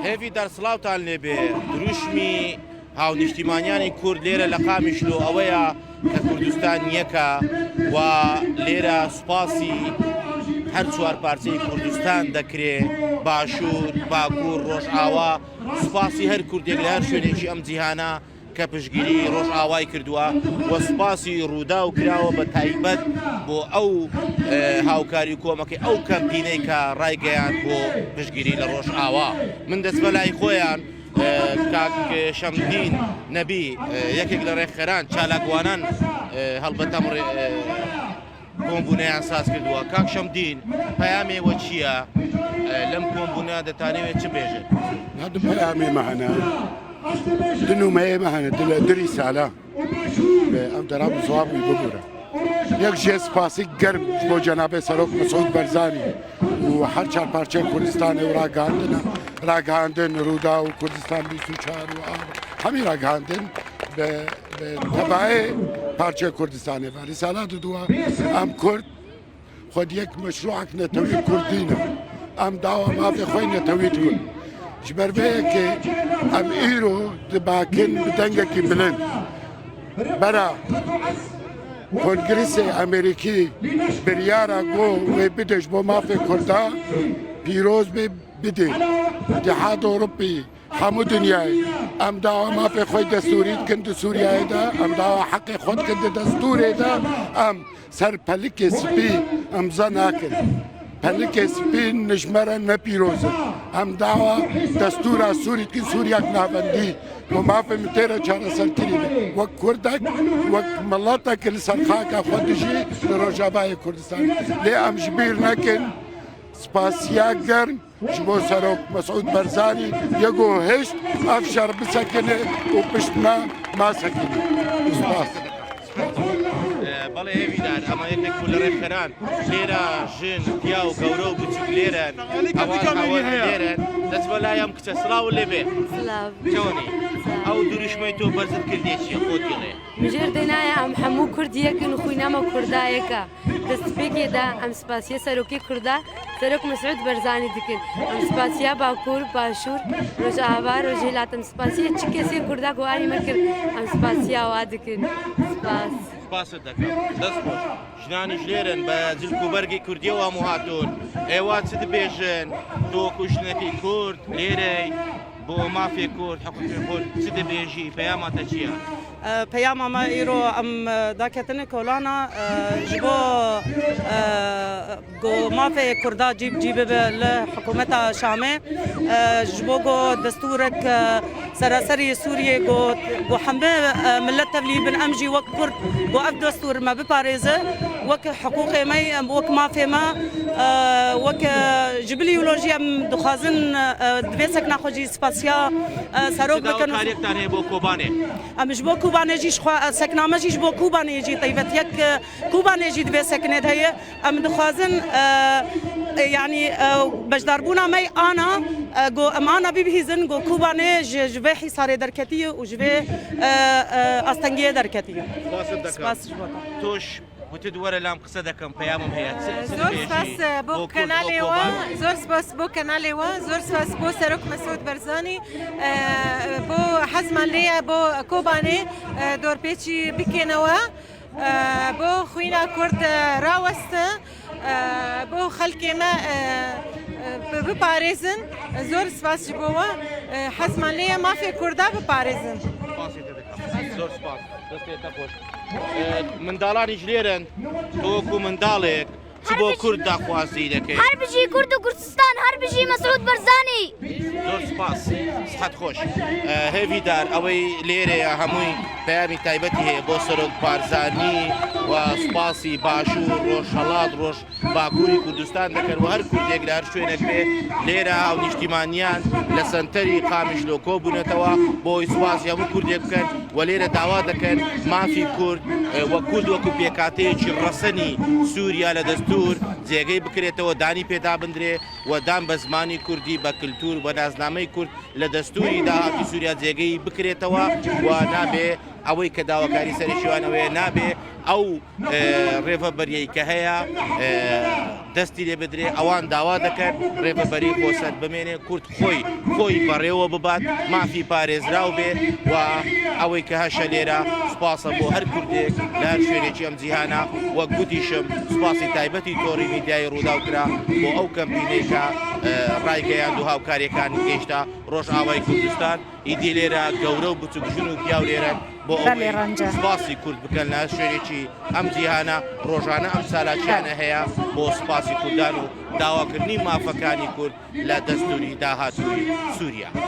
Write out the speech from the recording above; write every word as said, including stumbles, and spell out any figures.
Hêvîdar, سڵاوتان لێبێ. دروشمی هاونیشتیمانیانی کورد لێرە لە قامیشلۆ ئەوەیە کە کوردستان یەکە و لێرە سوپاسی هەر چوار پارچەی کوردستان دەکرێ، باشوور، باکوور، ڕۆژئاوا، سوپاسی هەر کوردێک لە هەر شوێنێکی ئەم جیهانە کە پشتگیری ڕۆژئاوای کردووە و سوپاسی ڕووداو کراوە بە تایبەت بۆ ئەو، ئە، هاوکاری و کۆمەکی ئەو کەمپینەی کە ڕایگەیاند بۆ پشتگیری لە ڕۆژئاوا. من دەچمە لای خۆیان، ئە، کاک شەمدین نەبی، ئە، یەکێک لە ڕێکخەران، چالاکوانان، ئە، هەڵبەت ئەم ڕێ-، ئە، کۆمبوونەیان ساز کردووە. کاک شەمدین، پەیامێ وە چییە؟ ئە، لەم کۆمبوونە دەتانەوێت چ بێژێت؟ هەردوو پەیامێ مەهەنە. دو نومەیە مەهەنە، دلە دری سالا. ئەم دەرا بزواب بووی ببوورە. یەک جێ سپاسی گەرم بۆ جەنابێ سەرۆک مەسعود بەرزانی و هەر چار پارچەی کوردستانی و ڕاگەاندنە، ڕاگەاندن ڕوودا و کوردستان بیست و چوار و ئاو. هەمی ڕاگەاندن بە، بە تەبایێ پارچەی کوردستانی بە. ریسالات دووە ئەم کورد خود یەک مەشروعەک نەتەوی کوردینە. ئەم داوا مافێ خۆی نەتەوی دکن. Ji ber vê yekê em îro dibakin bi dengekî bilind. Bera Kongresê Amerîkî biryara ku wê bide ji bo mafê Kurda pîroz bê bidê. Îtîhad Ewropî, hemû dinyayê. Em dawa mafê xwe destûrî dikin di Sûriyeyê de, em dawa heqê xwe dikin di destûrê de, em ser pelikê spî imza nakin. Pelikê spî ji me re ne pîroz in. Em dawa destûra Sûrî dikin, Sûriyek navendî. Ku mafê min tê re çareserkirî be. Wek Kurdek, wek miletek li ser xaka xwe dijî li Rojavayê Kurdistanê. Lê em ji bîr nekin, spasiya germ ji bo Serok Mesûd Barzanî, yê ku hişt ev şer bisekine û pişt me nasekine. Spas. Ee, belê Hêvîdar, ema yekek ku li rêxeran lêra jin, piya û gewre û biçûk lêren, heval heval lêren. Dest ve layam kiçe, silav lê be. Silav. Çawanî? Ew duruşmey to berz kir dê çi, xo diyê. Mijêr dênaye em hemû Kurd yek in û xwîna me Kurda yek e. Destpêkê de em spasiya Serokê Kurda, Serok Mesûd Barzanî dikin. Em spasiya Bakur, Başûr, Rojava, Rojhilat, em spasiya çi kesê Kurda ku alî me kir, em spasiya wa dikin. Spas. Spas dikim. Dest xweş. Jinanî ji lêrin be cilk û bergê Kurdiyê wa mû hatûn. Êwa çi dibêjin? Tu ku jinekî Kurd, lêrey, bo mafê Kurd, heqûqê Kurd, çi dibêjî? Peyama te çi ye? E, peyama me îro em, e, daketine kolana, e, ji bo, e, ku mafê Kurda cî bi cî bibe li hikûmeta Şamê, e, ji bo ku destûrek, e, seraserî Sûriyê ku, ku hembe, e, millet tevlî bin, em jî wek Kurd ku ev destûr me biparêze, wek hiqûqê me, em wek mafê me, e, wek, e, ji bilî wilo jî em dixwazin, e, divê sekna xwe jî spasiya, e, serok bikin. Çi dawakariyektan heye bo Kobanê? Em ji bo Kobanê jî ji xwe, e, sekna me jî ji bo Kobanê jî taybet yek, e, Kobanê jî divê sekinê de heye. Em dixwazin, e, e, yanî, e, beşdarbûna me ana, e, go em ana bibihîzin, go Kobanê ji, ji vê hîsarê derketiye û ji vê, e, e, astengiyê derketiye. Spas dikim. Spas ji bo te. Toş, gotit were lam qise dikim, peyamim heye. Çi, çi dibêjî? Zor spas, e, bo Kurd, bo Kobanê. Zor spas bo kenalê wa, zor spas bo Serok Mesûd Barzanî, e, bo hezman lê ye, bo Kobanê, e, dorpêçî bikêne we. Bo xwîna Kurd raweste, bo xelkê me, e, bi-, biparêzin. Zor spas ji bo we. Hezman lê ye mafê Kurda biparêzin. Spasê te dikim. Zor spas. Destê te xweş. Mindalanî ji lêrin, tu wekû mindalek, çi bo Kurd daxwazî dike? Her bijî Kurd û Kurdistan, her bijî Mesûd Barzanî! Zor spas. Sihet xweş. E, Hêvîdar, ewey lêrê ye, hemûy peyamî taybetî heye bo Serok Barzanî, we spasî Başûr, Rojhelat, Roj Bakurî Kurdistan dikin, we her Kurdek li her şwênek be lêre hawnîştîmaniyan li senterî Qamişlo kobûnetewe, bo wî spasî hemû Kurdek bikin, we lêre dawa dikin mafî Kurd, e, we Kurd wekû pêkhateyekî resenî Sûriya li destûr cêgey bikirêtewe, danî pê da bindirê. We dan be zimanî kurdî, be kultûr, be naznameyê kurd li destûrî dahatî Sûriya cêgehî bikirêtewe, we nabê ئەوەی کە داواکاری سەرێکی وانەوەیە نابێ ئەو ڕێڤەبەریەی کە هەیە دەستی لێ بدرێ. ئەوان داوا دەکەن ڕێڤەبەری خۆسەر بمێنێ، کورد خۆی خۆی بەڕێوە ببات، مافی پارێزراو بێ. و ئەوەی کە هەشە لێرە سپاسە بۆ هەر کوردێک لە هەر شوێنێکی ئەم جیهانە. وەک گوتیشم، سپاسی تایبەتی تۆڕی میدیای ڕووداو کرا بۆ ئەو کەمپینەی کە ڕایگەیاند و هاوکاریەکان گەیشتە ڕۆژئاوای کوردستان. ئیدی لێرە گەورە و بچوک، ژن و پیاو لێرەن بۆ ئەوەی سپاسی کورد بکەن لە هەر شوێنێکی ئەم جیهانە. ڕۆژانە ئەم چالاکیانە هەیە بۆ سپاسی کوردان و داواکردنی مافەکانی کورد لە دەستوری داهاتووی سووریا.